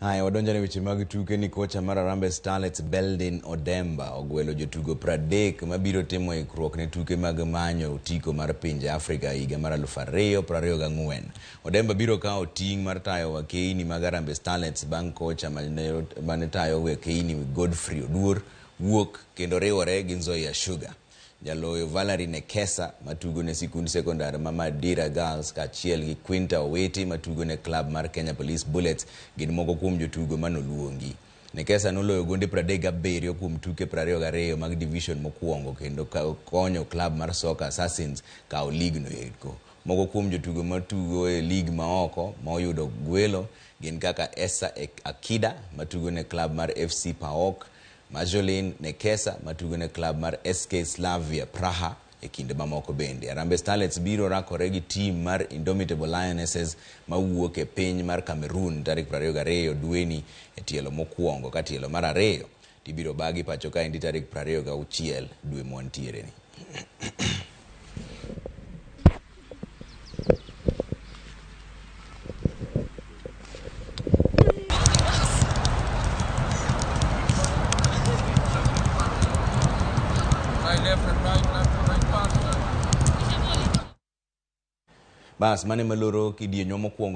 Haya, wadonjo ne weche mag tuke ni kocha mar Harambee Starlets Beldin Odemba ogwelo jotugo 30 mabiro timo ikruok ne tuke mag manyo otiko mar pinje Afrika higa mar 2024. Odemba biro kawo ting' mar tayo wakeini mag Harambee Starlets bang' kocha mane tayo wakeini Godfrey Oduor wuok kendo riwore gi Nzoia Sugar. Jaloyo Valerie Nekesa matugo ne sikund sekondar ma Madira Girls kaachiel gi Quinta Owiti matugo ne klab mar Kenya Police Bullets gin moko kuom jotugo manoluongi. Nekesa noloyo gonde 37 kuom tuke 22 mag division mokwongo kendo konyo klab mar Soka Assassins kawo ligno eko. Moko kuom jotugo matugo e lig maoko ma oyudo gwelo gin kaka Esa Akida matugo ne klab mar FC PAOK, Marjolin Nekesa matugo ne klab mar SK Slavia Praha e kinde mamoko bende. Harambee Starlets biro rakore gi tim mar Indomitable Lionesses mawuok e piny mar Cameroon tarik 22 dweni e tielo mokwongo ka tielo mar ariyo tibiro bagi pacho kaendi tarik 26 dwe mwantiere ni. Right, left and right, left and right, pass. Bas mane maloro kidienyo mokwongo.